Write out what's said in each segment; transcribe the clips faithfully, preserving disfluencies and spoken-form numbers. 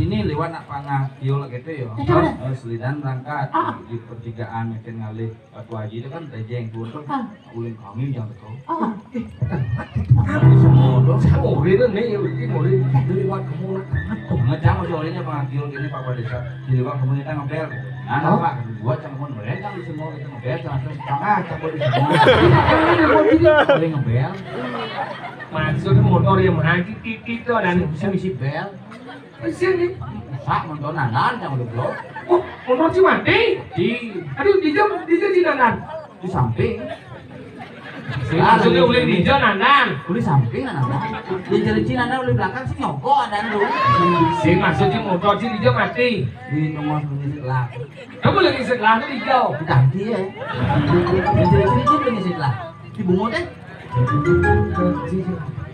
Ini liwat nak pangah kiul gitu ya. Itu bener. Eh, selidan berangkat. Ah. Di pertigaan makin ngalih Batu Haji itu kan rejeng tuh. Ah. Ulin kami yang teko. Ah. Semua dong. Saya mau ini nih, ini mau ini. Ini liwat kamu nak. Ngejang udah olehnya pangah kiul gini Pak Desa. Di liwat kamu kita ngebel. Nah, apa? Buat sama pun boleh kan di semua kita ngebel sama sama. Ah, coba di semua. Boleh ngebel. Maksudnya motor yang mana? Kiki itu ada. Bisa isi bel. Sini. Sak motor nanan yang udah blok. Oh, motor si mati. Di. Aduh, di jam, di jam si nanan. Di samping. Maksudnya ulin di jam nanan. Ulin samping nanan. Di jari Cina nanan ulin belakang sih nyogok ada lu. Si maksudnya motor si di jam mati. Di nomor bunyi sebelah. Kamu lagi sebelah tuh di jam. Di tangki ya. Di jari Cina bunyi sebelah. Di bungo deh.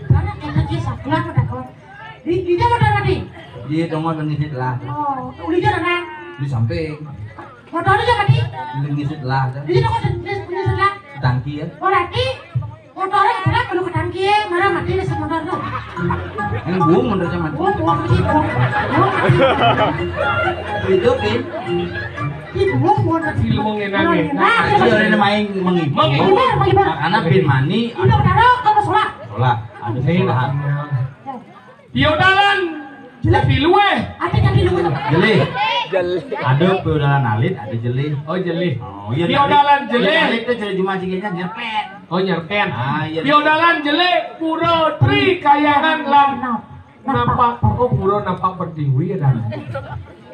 Mana kita sih sebelah udah kau. Di, di jam ada mati. Di nomor bunyi sebelah. Oh, ulin jam nanan. Di samping. Motornya siapa, Di? Lagi sebelah, kan? Di sini kok di, di, di sebelah. Tangki, ya? Berarti motornya sebelah perlu ke tangki, ya? Mana mati di motor tuh? Ini buang motornya mati. Buang, buang ke situ. Buang ke situ. Itu, Kin. Di buang, buang ke situ. Di buang enak, ya? Nah, iya, iya, iya. Ini main menghibur. Menghibur, menghibur. Karena bin mani. Udah, taruh ke musola. Musola. Ada musola. Piodalan. Jelek. Tapi luweh. Ada tapi luweh. Jelek. Jelek. Ada piodalan alit, ada jelek. Oh, jelek. Oh, iya. Piodalan jelek. Alit itu jelek cuma sikitnya nyerpet. Oh, nyerpet. Ah, iya. Piodalan jelek, pura tri kayangan lan. Napa? Oh, pura napa pertiwi ya, Dan?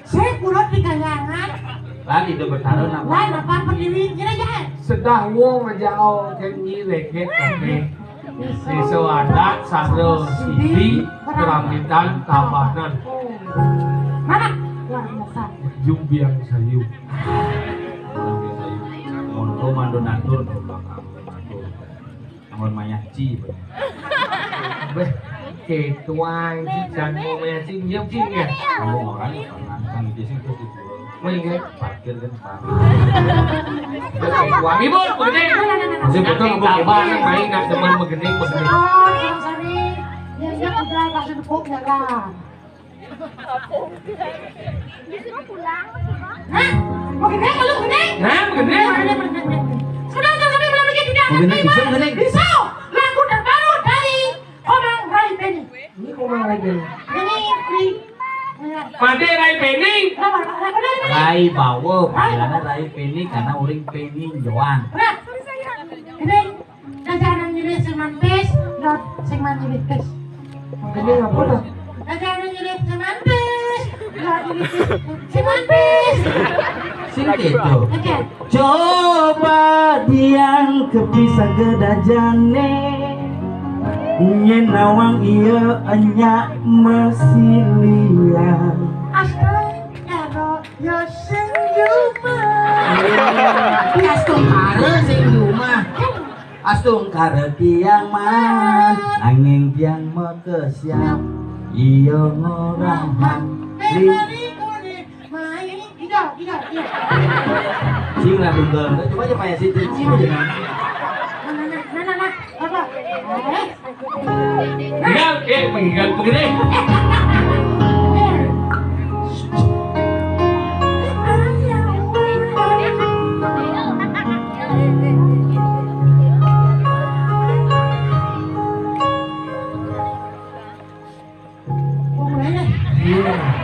Saya pura tri kayangan. Lan itu bertaruh napa? Lan napa pertiwi? Kira ya. Sedah wong aja, oh, kan nyi leket, tapi. Desa adat Sandra Sidi, Keramitan Tabanan. Mana? Luar biasa. Jumbiang Sayu. Jumbiang Sayu. Monto mando natur, monto bakal natur. Anggon mayah ci, bener. Beh, ketuai, si jangan mau mayah ci, diam ci, ya. Kamu orang, orang, kan di sini tuh, Main, ya? Parkir kan, Pak. Wangi, Bu, begini. Masih betul, Bu. Tambah, main, nak demen begini, begini. Oh, sorry, sorry. Ya, ya, udah, kasih tepuk, ya, lah. Hah? Mau gede, kalau gede? Hah, mau gede? Sudah, sudah, sudah, belum lagi, tidak. Mau gede, bisa, mau gede? Bisa. Lagu terbaru dari Komang Rai Beni. Ini Komang Rai Beni. Ini Rai. Mati Rai Beni. Rai Bawa, panggilannya Rai Beni karena uring Beni Joan. Nah, ini jajanan nyilih sing mantis, dot sing nyilih tis. Ini apa tuh? Jajanan nyilih sing mantis, dot nyilih tis. Sing mantis. Sing gitu. Oke. Coba diang kepisah gedajane. Yen nawang iya enyak mesilia. Astungkara ya sing jumah. Astungkara sing jumah. Astungkara tiang man, nanging tiang makesiap. Iya ngorahan. Li- Main, iya, iya, iya. Sing lah tunggal. Coba aja payah sih, sing aja. Nah, nah, nah, nah, nah, nah. Apa? Eh? Tinggal, eh, menginggal begini.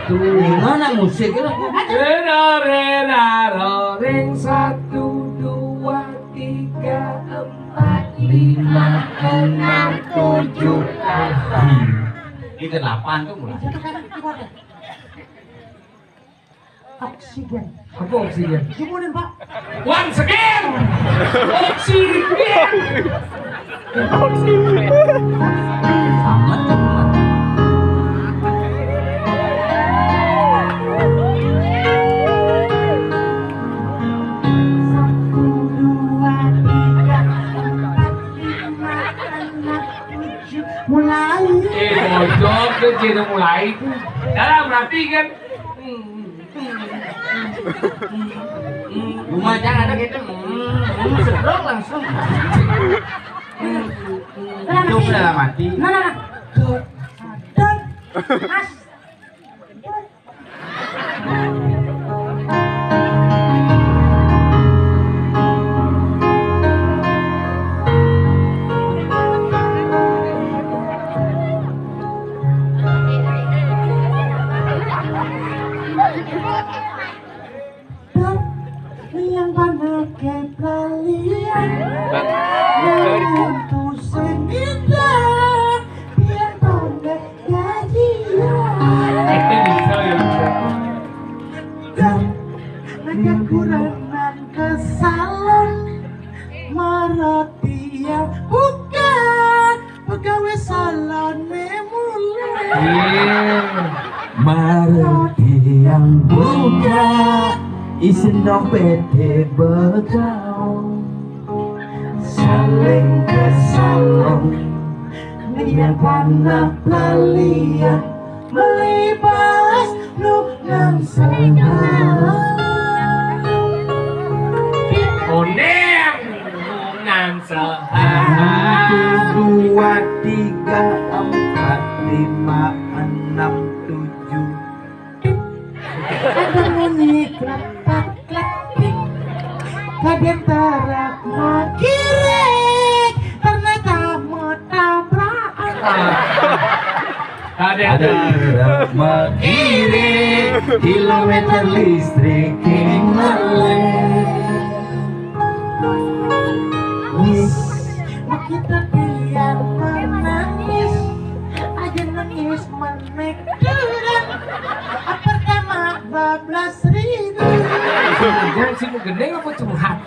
Gimana musik itu? Rera, rera, roring, satu, dua, tiga, empat, lima, enam, tujuh, delapan. Ini delapan tuh mulai. Oksigen. Apa oksigen? Jumunin, Pak. Once again. Oksigen. Oksigen. Amat, amat. Satu, dua, tiga, empat, lima, enam, tujuh. Mulai. Eh, bojok tuh, mulai tuh. Dalam rapi kan. Rumah jangan ada gitu. Hmm, hmm, sedrok langsung. Hmm, hmm, hmm. Hidup dalam hati. Nah, nah, nah. Dot. Dot. Mas. Panake pelalian. Nang pusing kita, biar tonggak gajian. Itu bisa ya, bisa. Dan nanya kurang nang ke salon. Maroti yang buka, pegawai salon mulai. Iya. Maroti yang buka, isin dompet begau. Saling ke salon, niat anak pelalian, melibas nu nang senang. Oneng nang sehari. Satu, dua, tiga, empat, lima, enam, tujuh. Ada bunyi klepak-klepik. Kadang tarak makirik. Ternyata mau tabrakan. Ada. Ada makirik. Kilometer listrik ini melek. Wis, makita pian menangis. Aja nangis menek durang. Pertama bablas ribu. Jangan sih mau gendeng apa curhat?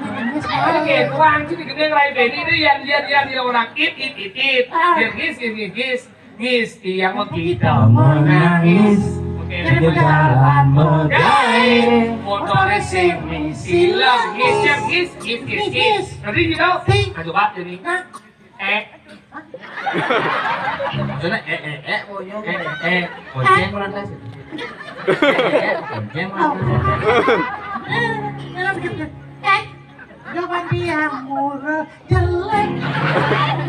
Nangis. Ini kayak kurang sih gendeng rai beni itu yang dia dia dia orang it it it it. Ah. Dia ngis ngis ngis ngis. Ngis, tiang mah kita menangis. Oke, di jalan megai. Motor racing misi lengis, yang ngis, ngis, ngis, ngis. Ngerti gitu? Nah, coba jadi. Eh. Maksudnya eh eh eh, pokoknya. Eh eh, bonceng lantas. Eh eh, bonceng lantas. Jawaban dia murah jelek.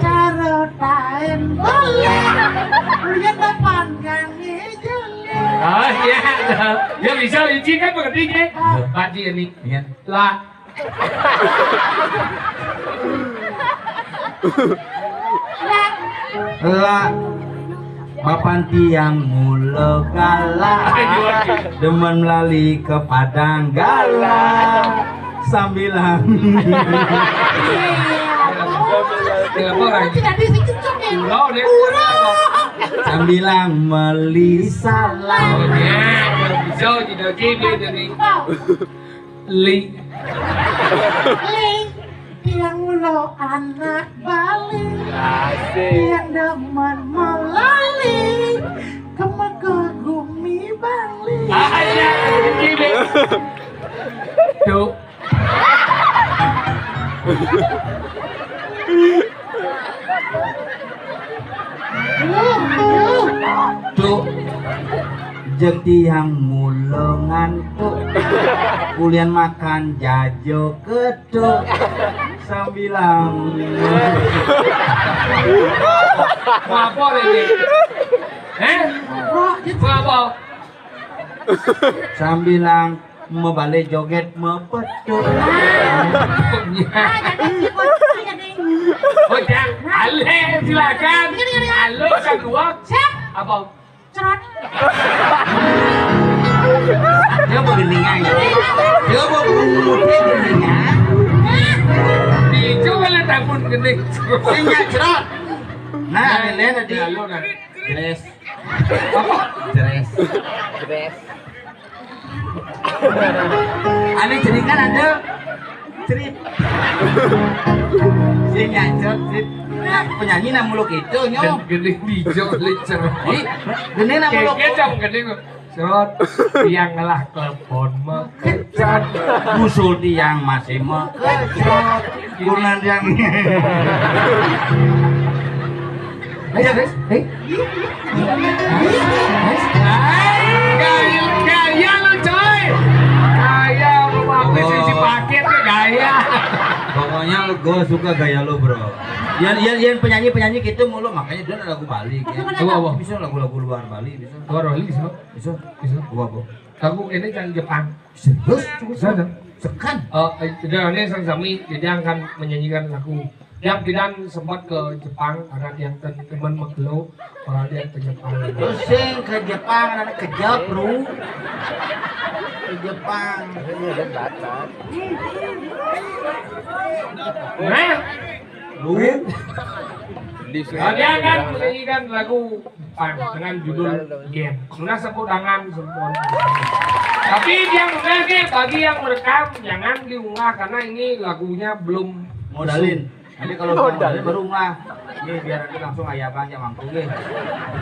Cara tain boleh. Ulian depan kami jelek. Oh iya. Ya bisa licin kan mengerti kan? Pak Ji ini. Iya. Lah. Lah. Papan tiang mula galak, demen lali ke Padang galak, sambilang. Kenapa orang? Tidak bisa cocok ya. Udah, udah. Sambilang meli salam. Oh, iya. Bisa, tidak, tidak, jadi. Li. Li, tiang ulo anak Bali. Asik. Tiang demen melali, kemekegumi Bali. Ah, iya, gini. Tuh. Cuk, jeti yang mula ngantuk. Kulian makan jajo ketuk. Sambilang. Mau apa ini? Eh? Mau apa? Sambilang. Mebalik joget mepeduk. Ah, jadi si bocah jadi. Bocah, aleh, silakan. Ini, ini, ini. Halo, kedua. Siap. Apa? Cerot. Dia mau geningan ya? Dia mau geningan. Dicoba lah tahun gini. Sing cerot. Nah, ini lihat tadi. Halo, nah. Jelas. Apa? Jelas. Jelas. Ane jerikan ada cerit. Sing nyanjot cerit. Nah, penyanyi nang muluk itu nyo. Gede dijo licer. Ih, gede nang muluk. Keke jam gede kok. Serot. Tiang ngelah telepon mah. Kecot. Musul tiang masih mah. Kecot. Kunan tiang. Ayo, guys. Hei. Gaya, gaya lu, coy. Gaya lu, habis isi paket ya, gaya. Pokoknya lu, gua suka gaya lu, bro. Yang yang yang penyanyi penyanyi gitu mulu, makanya dia ada lagu Bali ya. Apa, apa? Bisa lagu-lagu luar Bali bisa. Luar Bali bisa. Bisa. Bisa. Gua apa? Lagu ini kan Jepang. Serius? Bisa dong. Sekan. Eh, eh, udah, ini sang sami, jadi akan menyanyikan lagu. Yang tidak sempat ke Jepang karena yang teman magelo, orang dia ke Jepang. Terus sing ke Jepang, anak kejap, bro. Jepang. Nah, lu. Nah, dia kan menyanyikan lagu Jepang dengan judul Yen. Sudah sebut tangan semua. Tapi yang udah deh, bagi yang merekam jangan diunggah karena ini lagunya belum modalin. Nanti kalau belum modalin baru unggah. Ini biar nanti langsung ayah bang yang mangkung deh.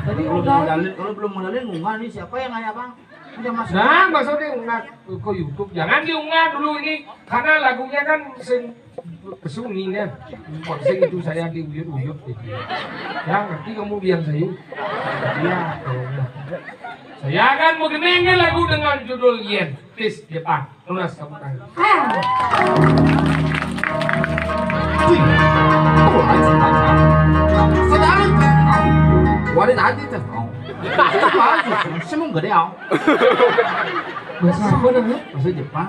Tadi belum modalin, kalau belum modalin unggah nih siapa yang ayah bang? Udah masuk. Nah, maksudnya unggah ke YouTube. Jangan diunggah dulu ini karena lagunya kan sing sunyi ya. Kok sing itu saya diuyut-uyut gitu. Ya, nanti kamu biar saya. Ya, kalau enggak. Saya akan mengenengkan lagu dengan judul Yen. Please, Jepang. Lunas kamu tangan. Wih, tuh, anjing, anjing. Sedang. Warin hati tuh. Apa tuh? Semua gede, ah. Bahasa apa namanya? Bahasa Jepang.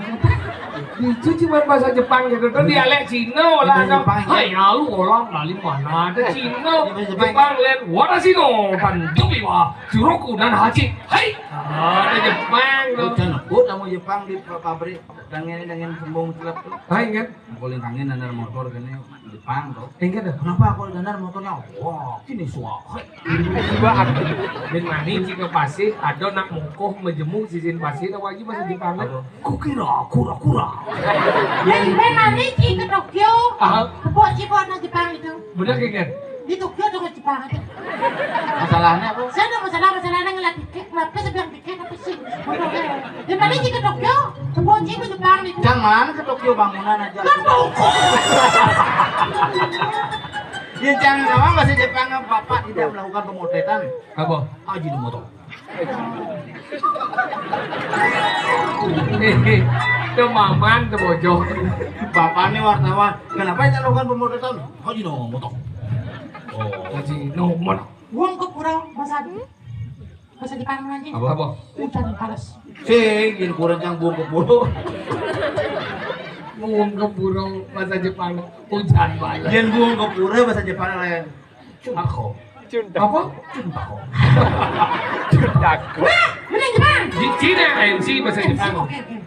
Itu cuma bahasa Jepang gitu. Tuh dialek Cina lah. Bahasa Jepang, ya. Hai, lalu orang dari mana? Ada Cina, bahasa Jepang. Jepang, lihat. Watashi no tandobi wa juroku dan haji. Hai. Ah, ada Jepang tuh. Jangan kok kamu Jepang di pabrik. Dangen, dangen sembung celep tuh. Ah, ingat. Paling kangen ada motor kene Jepang tuh. Ingat dah. Kenapa aku ada motornya? Wah, ini suah. Bin mani jika pasih ada nak mungkuh majemuk sisin pasih, tahu aja bahasa Jepang kan? Apa? Kukira, kura-kura. Bin mani jika Tokyo. Ah. Tepuk cipok nak Jepang itu. Bener kan? Di Tokyo tuh Jepang aja. Masalahnya apa? Saya ada masalah, masalahnya ngelatih Kenapa saya bilang dikit apa sih? Bener, ya. Dia balik ke Tokyo, sebuah cewek Jepang itu. Jangan ke Tokyo bangunan aja. Lah, Tokyo. Ya jangan ngomong bahasa Jepang, bapak tidak melakukan pemotretan. Apa? Ajinomoto. Eh, eh, itu maman, itu bojong. Bapak ini wartawan. Kenapa tidak melakukan pemotretan? Ajinomoto. Oh. Ajinomoto. Wong kepura bahasa Bahasa Jepang lagi. Apa? Apa? Hujan panas. Sing, yen kurang cang buang kepuro. Buang kepuro bahasa Jepang. Hujan banyak. Yen buang kepuro bahasa Jepang lain. Cuntako. Apa? Cuntako. Cuntako. Nah, mending Jepang. Di Cina M C bahasa Jepang. Oke, oke.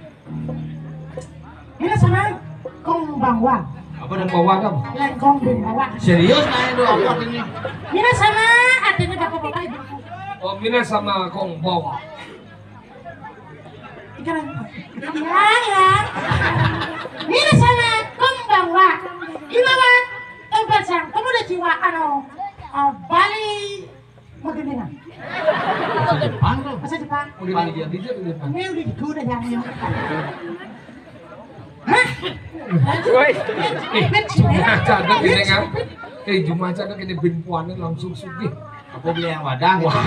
Minasan, konbanwa. Apa konbanwa, Kang? Lain kong bin bawa. Serius, nah, itu apa artinya? Minasan, artinya bapak-bapak, ibu. Oh, minasan, konbanwa. Ikan apa? Ya, ya. Minasan, konbanwa. Imawa, tempat sang, kamu udah jiwa, ano, ah, Bali, Mageningan. Bahasa Jepang tuh. Bahasa Jepang. Udah dia bisa tuh Jepang. Ini udah gitu udah yang ini. Hah? Woi. Eh, cuma cadek ini kan. Eh, cuma cadek ini bin puanin langsung sugih. Apa beli yang wadah? Wah.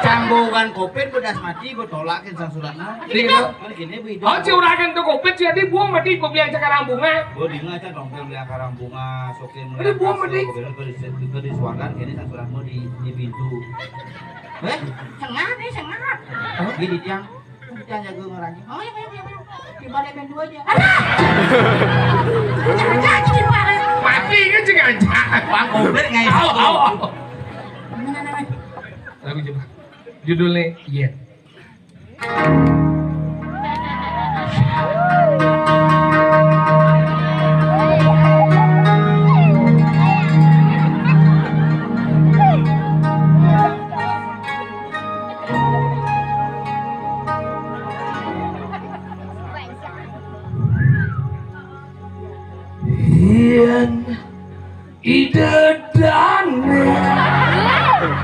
Canggungan covid bedas mati, betolakin sang suratna. Ini kan. Kan gini, Bu, itu. Oh, curagan tuh covid, jadi buang mati, pembelian sekarang bunga. Bu, di ngaca dong, pembelian sekarang bunga, sok Ini buang mati. Ke di, ke di suarkan, gini sang suratmu di, di pintu. Eh, sengap nih, sengap. Hah? Gini, tiang. Tiang jago ngeranjing. Oh, ya, ya, ya, ya. Di balik pintu aja. Aduh! Jangan, jangan, jangan, jangan. Mati kan sengaja. Bang, komplit nggak? Au, au, au. Mana, mana? Lagu coba. Judulnya Yen. Yen Ida dane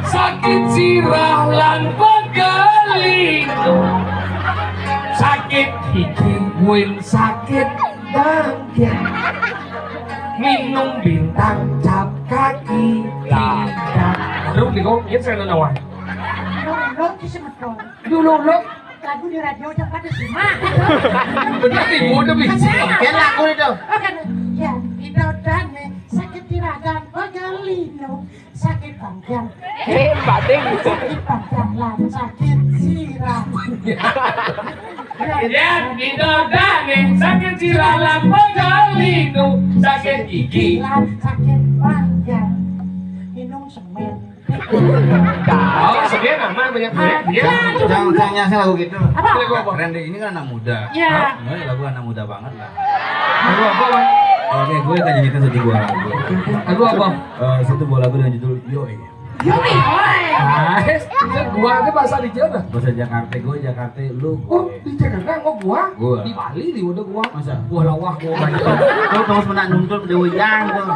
sakit sirah lan pegelinu, sakit gigi win sakit bangkit, minum bintang cap kaki bintang. Aduh, niku yen saya nawan. Dulu, dulu, dulu. Lagu di radio aja pada simak. Bener nih, gua udah bisa. Kan lagu itu. Oh, kan, ya, Ida dane sakit sirah lan pegelinu, sakit bangkian. Eh, bating. Sakit bangkian lan sakit sirah. Ya, Ida dane sakit sirah lan pegelinu, sakit gigi lan sakit bangkian. Minum semen. Oh, sebenarnya nama banyak duit. Dia. Jangan, jangan, jangan nyanyi lagu gitu. Apa? Lagu apa? Randy ini kan anak muda. Iya. Hah? Ini lagu anak muda banget lah. Lagu apa, Bang? Oke, gue akan nyanyikan satu buah lagu. Lagu apa? Eh, satu buah lagu dengan judul Yoi. Yoi. Ah, itu gua ada bahasa di Jawa. Bahasa Jakarta, gue Jakarta, lu. Oh, di Jakarta kok gua? Gua. Di Bali di udah gua. Masa? Gua lawah gua banyak. Lu terus pernah nonton Dewa Yang tuh.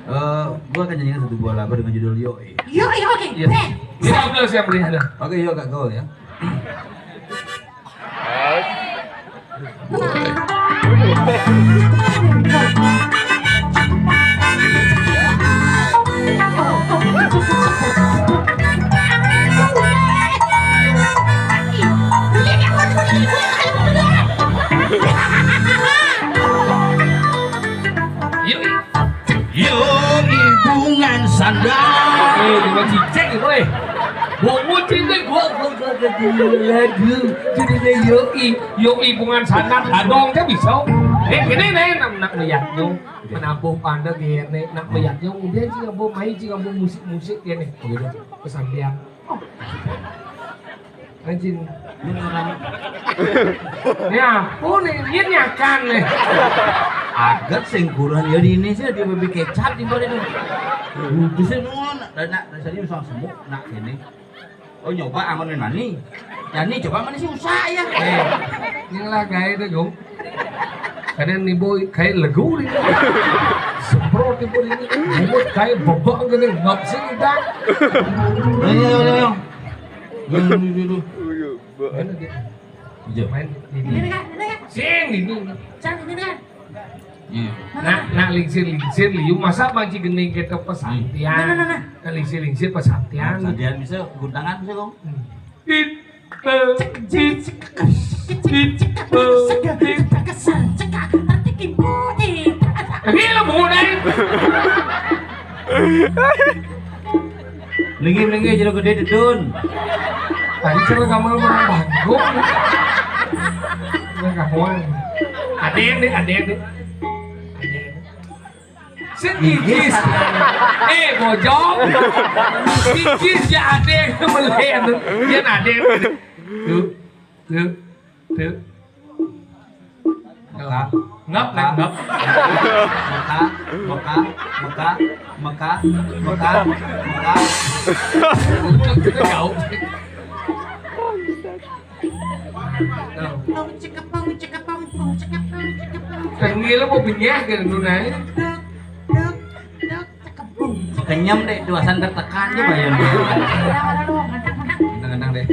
Eh, gue akan nyanyikan satu buah lagu dengan judul Yoi. Yoi, oke. Iya. Kita aplaus yang meriah dah. Oke, yuk, Kak Gol, ya. Yoi. Yoi, bungan sandal. Eh, gua cicek itu, eh. Gua mau cicek, gua, gua, gua, gua, gua, lagu. Judulnya Yoi, Yoi bungan sandal. Adong teh bisa. Eh, gini nih, nak, nak melihat nyung. Menabuh panda gini, nak melihat nyung. Udah sih, nggak mau main sih, nggak mau musik-musik gini. Begitu. Kesambian. Oh. Anjing. Ya, oh nih, dia nyakan nih. Agat singkuran ya di ini sih dia babi kecap di bawah itu. Udah sih nuan, dan nak tadi usah sembuh nak ini. Oh nyoba aman main mani. Jadi coba mana sih usah ya. Eh, inilah gaya deh, Gong. Kadang nih boy kayak legu nih. Semprot nih boy ini. Bobot kayak bebek gini, ngap sih kita. Ayo, ayo, ayo. Ayo, ayo, ayo. Mana dia? Iya. Main ini. Ini kan, ini kan. Sing ini. Cang ini kan. Iya. Nak, nak lingsir-lingsir liu, masa banci gening kita pesantian. Nah, nah, nah, nah. Nak lingsir-lingsir pesantian. Pesantian bisa guntangan bisa, Gong. Hmm. Dit, dit, dit, dit, dit. Ini lo mau dai. Lingi-lingi jero gede dedun. Tadi cara kamu orang bangkok. Nah, kawan. Ada yang deh, ada yang deh. Ada yang. Sing gigis. Eh, bojong. Gigis ya ada yang melihat. Dia ada yang. Tuh, tuh, tuh. Mekah. Ngap, ngap, ngap. Mekah, Mekah, Mekah, Mekah, Mekah, Mekah. Jauh. Pung cekepung, cekepung, pung cekepung, cekepung. Tengil apa benyah kan, Nunai? Duk, duk, duk, cekepung. Kenyem deh, duasan tertekan dia bayar. Kadang-kadang deh.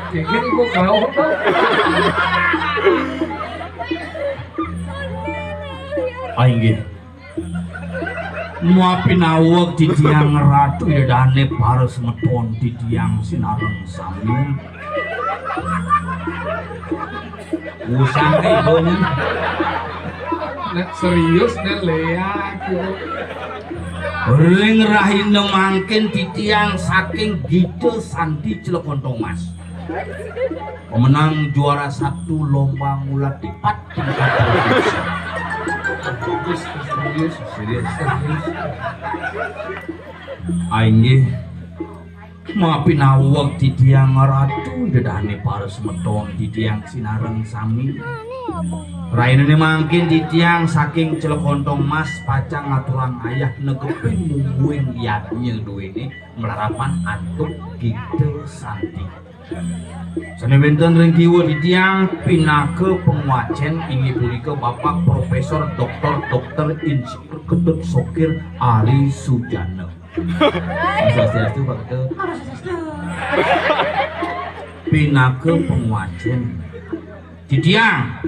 Kikir ibu kau. Ah, inggih. Muapi naweg titiang Ratu Ida Dane para semeton titiang sinareng sami. Usang ibu nih. Nek serius nek Lea gitu. Ring rahina mangkin titiang saking Gita Santi Celekontong Mas. Pemenang juara satu lomba ngulat lipat tingkat provinsi. Serius, serius, serius. Ah, inggih. Mapinaweg titiang Ratu dedane para semeton titiang sinareng sami. Rainane mangkin titiang saking Celekontong Mas pacang ngaturang ayah negepin mungguing yadnya duwene mlarapan antuk Gita Santi. Sane wenten ring kiwa titiang pinaka pengwacen inggih punika Bapak Profesor Doktor Doktor Insinyur Ketut Sokir Ari Sujana. Swastiastu, Pak Ketut. Pinaka pengwacen. Titiang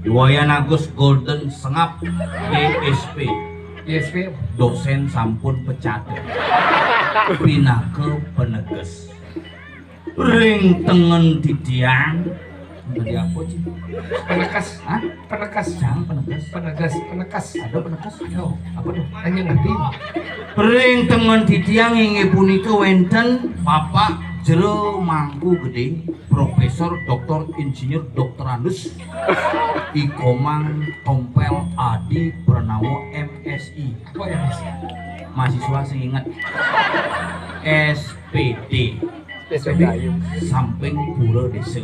Wayan Agus Golden Sengap D S P. D S P. Dosen sampun pecat. Pinaka peneges. Ring tengen titiang. Tadi apa sih? Penekes. Hah? Penekes. Jangan penekes. Penekes, penekes. Ada penekes? Ada. Apa tuh? Hanya ngerti. Ring tengen titiang inggih punika wenten Bapak Jero Mangku Gedé, Profesor Doktor Insinyur Doktorandus I Komang Tompel Adi Pranawo M Si. Apa ya, Mas? Mahasiswa sing inget. S P D. S P D. Samping Pura Désa.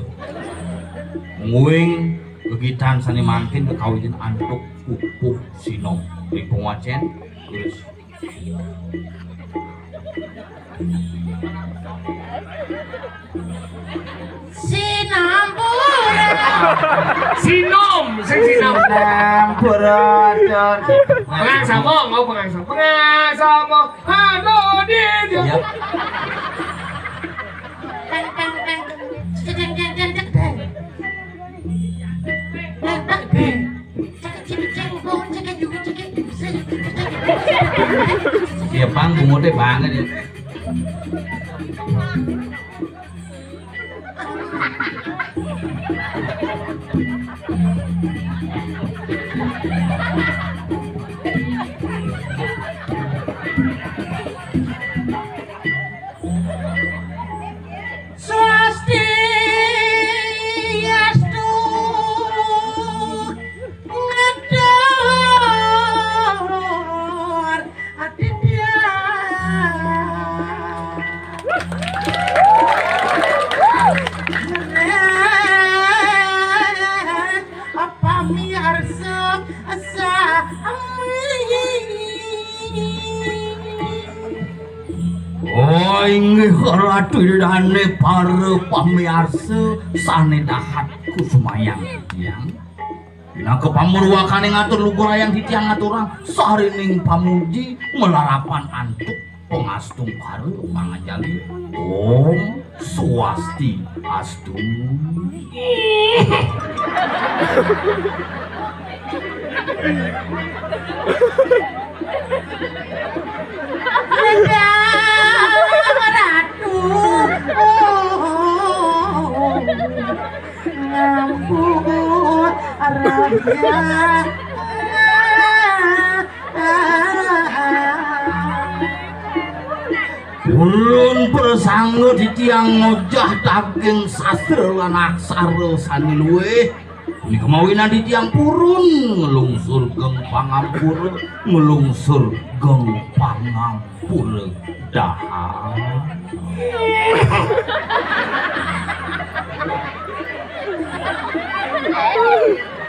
Nguing gegitan sané mangkin kekawitan antuk pupuh sinom. Ring pangwacén, terus. Sinampura. Sinom, sing sinom. Sinampura, Dor. Pengangsama, mau pengangsama. Pengangsama. Aduh, di, di. Iya. Teng, teng, teng. Cedeng, deng, deng, deng, deng. Teng, teng, deng. Cekek, cekek, cekek, bong, cekek, juga, cekek. Iya, Bang, bungoté banget ya. Swastiastu, ngedar Aditya. Apa miarsa sami. Oh, inggih Ratu Ida dané para pamiarsa sané dahat kusumayang titiang. Pinaka pamurwakaning atur luhurayang titiang ngaturang sarining pamuji malarapan antuk pangastungkara panganjali. Om Swasti Astu. Ratu. Ngampun raja. Ulun prasangga titiang ngojah daging sastra lan aksara sané luwih. Punika mawinan titiang purun nglungsur geng pangampura, nglungsur geng pangampura. Dahar.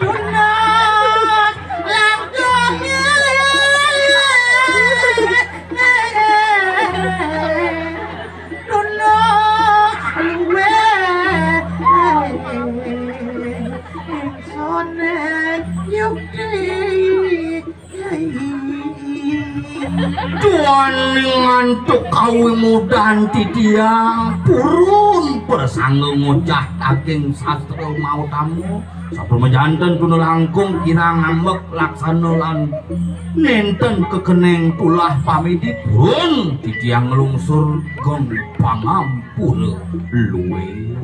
Tunah langkung. Tunah luwih. Ingsun yukti. Duaning antuk kawimudan titiang purun prasangga ngojah daging sastra mautama. Sampun majanten tuna langkung kirang ambek laksana lan nénten kekening tulah pamidi purun titiang nglungsur geng pangampura luwih.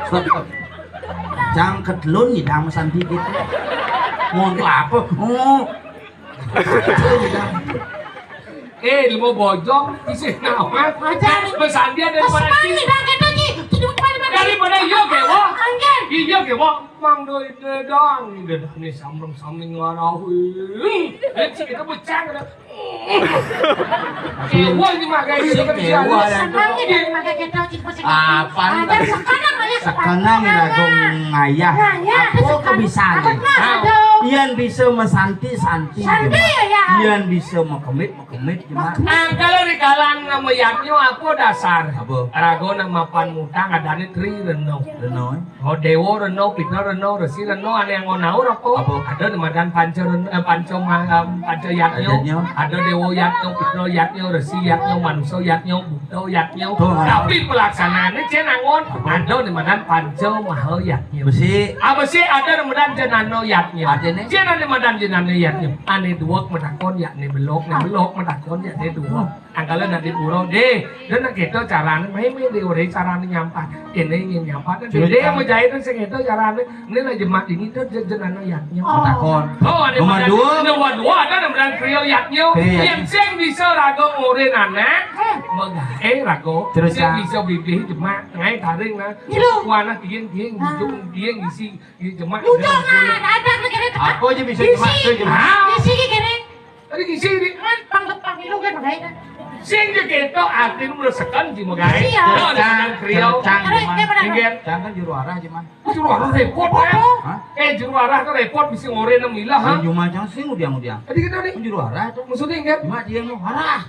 Stop, stop. Jang ketelun nyidang santi gitu. Mau apa? Oh. Eh, lu mau bojong, isi nama. Aja. Pesan dia daripada Pesan kita. Nyidang gitu, Ji. Jadi bukan mana? Daripada iya, Kewo. Anjir. Iya, Kewo. Mang doi dedang, dedang nih samreng-samreng ngarahin. Eh, si kita becang, ada. Kewa iki mah kayak gitu. Kewa. Senang ya dari mata kita, cik, cik. Apaan? Ada sekarang ya. Sekarang ya, Agung ngayah. Ngayah, apa sekarang. Kebisané? Apa, nah, aduh. Yén bisa masanti, santi. Santi gimana? Ya, ya. Yén bisa makemit, makemit gimana? Nah, kalau di kalangan nama yadnya apa dasar? Apa? Raga nama pan mutang adané tri reno. Reno, eh? Oh, Déwa Rena, Pitra Rena, Resi Rena, ané anggon naur apa? Apa? Ada né madan Panca Rena, eh, Panca Ma-, em, Panca Yadnya. Yadnya. Ada Déwa Yadnya, Pitra Yadnya, Resi Yadnya, Manusa Yadnya, Buta Yadnya. Tuh. Tapi pelaksanaannya cén anggon. Apa? Ada né madan Panca Maha Yadnya. Besi. Ah, besi ada né madan Jenana Yadnya. Artinya? Cén ada né madan Jenana Yadnya. Ané duweg matakon, yadnya belog, né belog matakon, yadnya duweg. Angkala nak di pura, deh, dan nak kéto carané, main-main deh, udah carané nyampat. Kéné nyampat, deh, deh, mau jahit sing kéto carané. Ini lah jemak ini tuh je-, jenana yatnya. Takon. Oh, ada nomor dua. Nomor dua ada nama kriya yatnya. Kriya yatnya. Yang sing bisa raga ngorin anak, magaé raga. Terus, sing bisa bibih jemak, ngai taring lah. Gitu. Wana tiang, tiang, hijau, tiang, isi, isi jemak. Udah, nah, ada, ada, ada. Apa aja bisa jemak, tuh jemak. Isi gini. Tadi ngisi di kan pang-pang ilu kan magaé. Sing je kéto arti nu resekan ji magaé. Iya. Nah, dengan kriya. Cang, cang, cang, inggih. Cang kan juru arah, Jemah. Juru arah répot, ya. Hah? Eh, juru arah kan répot, bisa ngorin nang milah, ha? Jumah cang sing udiang-udiang. Tadi kita nih. Juru arah tuh. Maksudnya, inggih. Cuma dia mau arah.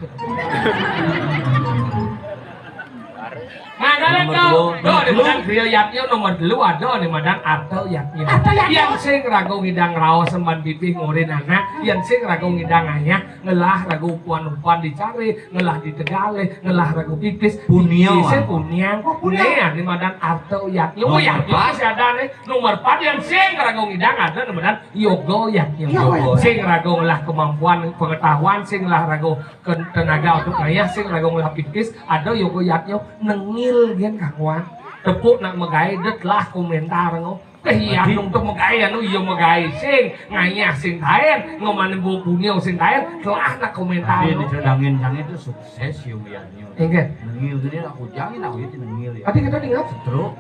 Mangkana nomor to, telu. Tuh, di madan kriya yatnya nomor telu ada, di madan arta yatnya. Arta yatnya. Yang sing raga ngidang raos semban bibih ngorin anak, yang sing raga ngidang ayah, ngelah raga upan-upan dicari, ngelah ditegalé, ngelah raga pipis, punian. Pipisé punian. Oh, punian. Né, di madan arta yatnya. Oh, nomor yatnya empat. Masih ada né. Nomor empat yang sing raga ngidang ada, di madan yoga yatnya. Yoga. Sing raga ngelah kemampuan pengetahuan, sing ngelah raga ke-, tenaga untuk ngayah, sing raga ngelah pipis, ada yoga yatnya nengil gén kanggoan. Tepuk nak magaé dét lah komentar ngo. Kéh iya. Berarti nung tuh magaé anu iya magaé sing ngayah sing taén, ngomane bu punya sing taén, telah nak komentar. Tapi ngo. Dicedangin sang itu sukses yoga yatnya. Inggih. Nengil gini aku jangin aku itu nengil ya. Ati kita dengar. Stroke.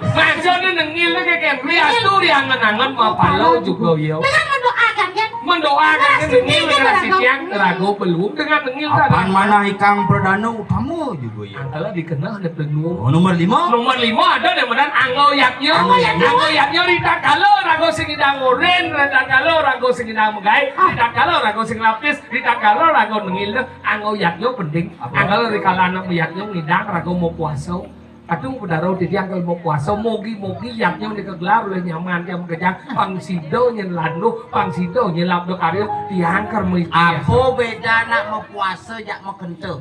Maksudnya nengil ké kén, riastu riangen-angen mapalo juga ya. Dengan mendoakan ya. Mendoakan kan nengil dengan sitiang raga belum dengan nengil kan. Apan manah ikang perdana utama juga ya. Angkala dikenal ada belum. Oh, nomor lima. Nomor lima ada di madan angga yatnya. Angga yatnya. Angga yatnya ritatkala raga sing ngidang ngorin, ritatkala raga sing ngidang magaé, ritatkala raga sing lapis, ritatkala raga nengil, angga yatnya penting. Apa? Angkala rikala anak yatnya ngidang raga mau puasa. Aduh, benar, di tiang kalau mau puasa, mogi-mogi yatnya nika gelar oleh nyaman, tiang makejang, pang sida nyén landuh, pang sida nyén labda karya, tiang ker mesti. Apa beda nak mau puasa jak mau kento?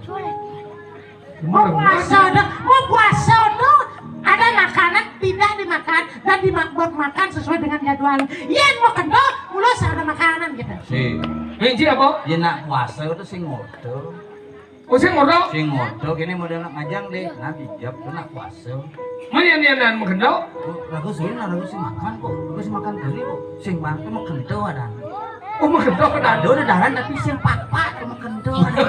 Mau puasa dah, mau puasa tuh ada makanan tidak dimakan dan dimakan sesuai dengan jadwal. Yang mau kento, mula ada makanan gitu. Si. Inci apa? Ya nak puasa itu sing ngodo. Oh, sing ngodo? Sing ngodo, kene model nak ngajang deh. Nah, bijak tuh nak puasa. Mana yang dia nan menggendok? Oh, lagu sing, nah, lagu sing makan kok. Lagu sing makan teri kok. Sing makan tuh menggendok ada. Oh, menggendok ada. Ada udah daran tapi sing pak-pak tuh menggendok ada.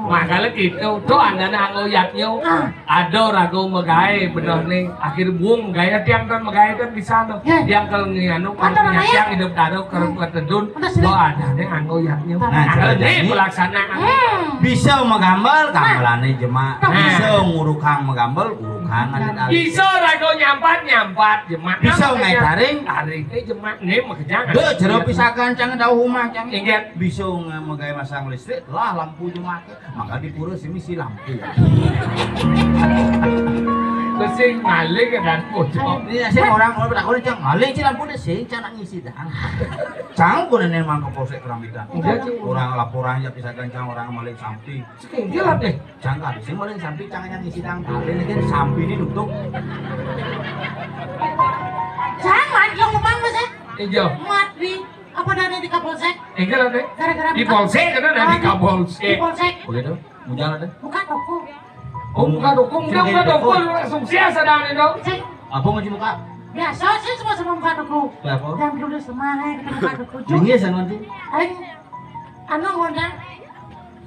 Makanya gitu. Tuh, anda nang ngoyatnya. Ah. Ada raga magaé bener nih. Akhir buung magaé tiang kan magaé kan bisa no. Ya. Tiang kalau nganu kalau ada punya namanya. Tiang hidup taruh ke, hmm, ke tedun. Ada sih. Oh, ada nih anggo yaknya. Nah, ada nih jadi pelaksanaan. Hmm. Bisa magambel, nah, gambelannya jemak. Nah. Bisa ngurukang magambel, urukang ada. Bisa raga nyampat, nyampat jemak. Bisa ngai taring, taring. Eh, jemak nih makanya. Deh, jero pisakan cang tahu rumah cang. Ingat. Bisa ngai magaé masang listrik, lah lampu jemak. Maka di pura sing misi lampu. Terus sing maling kan bocor. Iya, sing orang mau bertakon cang maling sih lampu deh sing cang nak ngisi dah. Cang pun ini emang ke polsek Kerambitan. Iya, cang. Orang laporan ya bisa gancang orang maling sampi. Setinggi lah deh. Cang kan sing maling sampi cang yang ngisi dang. Tapi ini kan sampi ini nutup. Jangan lo ngomong mas ya. Iya. Mati. Apa ada di Kapolsek? Enggak ada. Gara-gara di buka polsek, ada di, ah, Kapolsek. Di polsek. Begitu. Mujal ada? Buka toko. Oh, buka toko. Udah, buka toko. Langsung sia sadar itu. Sik. Apa mau dibuka? Biasa sih semua semua buka toko. Apa? Yang dulu semua, eh, kita buka toko. Ini ya, sama nanti. Aing, anu, ngundang.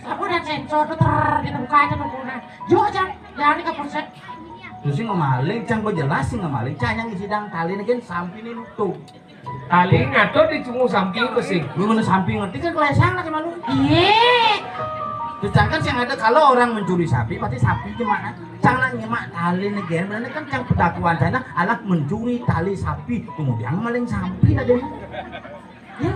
Aku udah sensor tuh, ter, kita buka aja toko. Nah, yuk aja, jangan di Kapolsek. Terus sih ngamaling, cang kok jelas sih ngamaling. Cang yang isi dang tali nih kan sampai ini nutup. Tali ngatur di cungu samping besi. Lu mana samping ngerti kan kelesang lah sama lu. Iya. Terus cang kan yang ada kalau orang mencuri sapi pasti sapi cuma kan. Cang nak nyemak tali nih gen, berarti kan cang perdakwaan sana adalah mencuri tali sapi, kemudian maling sapi lah dia. Ya.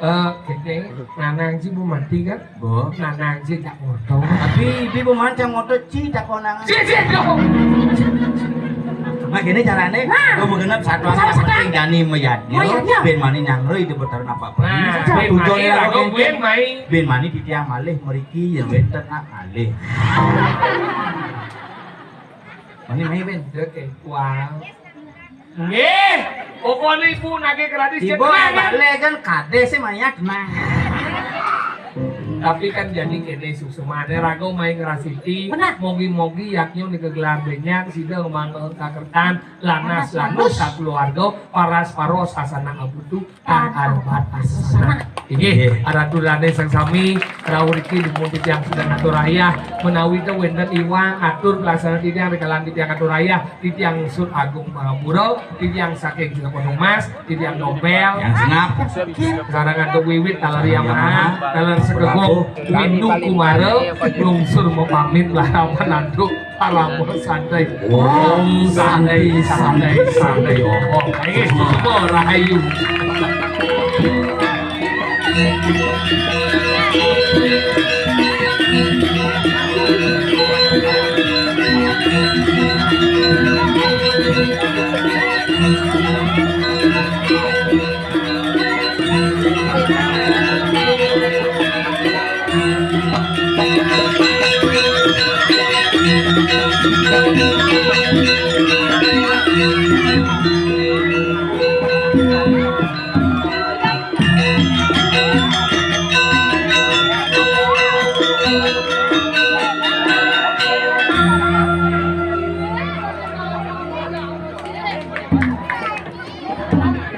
Eh, kéné, nanang sih bu mati kan? Bu. Nanang sih tak ngoto. Tapi ibu bu mati yang ngoto ci tak konangan. Sih, sih, dong. Nah, gini caranya, nah, gue mau genep satu yang penting Dani mayatnya, mayatnya. Ben mani nyangre itu betul apa? Nah, ben mani lagu ben mai. Ben mani di tiang malih meriki ya ben ternak malih. Mani mai ben. Oke, wow. Nggih, pokoknya ibu nagih gratis. Ibu balik kan kadé sih mayat nah. Tapi kan jadi kéné suksmané raga main ngrasiti. Benar. Mogi-mogi yaknya nika gelar benyang sida ngembang kakertan lanas lanus sakeluarga paras paros sasana abutu tan arebat asesana. Inggih, araturané sang sami, rauh riki dumun titiang sudah ngatur ayah, menawi té wénten iwang atur pelaksana titiang rikalan titiang atur ayah, titiang Sun Agung Mahamura, titiang saking Cilegon Mas, titiang Dompel, yang senap, sareng antuk wiwit taler Yamaha, taler segegong, Windu Kumara, lungsur mapamit larapan antuk parama santai. Om santai, santai, santai. Om, inggih, rahayu.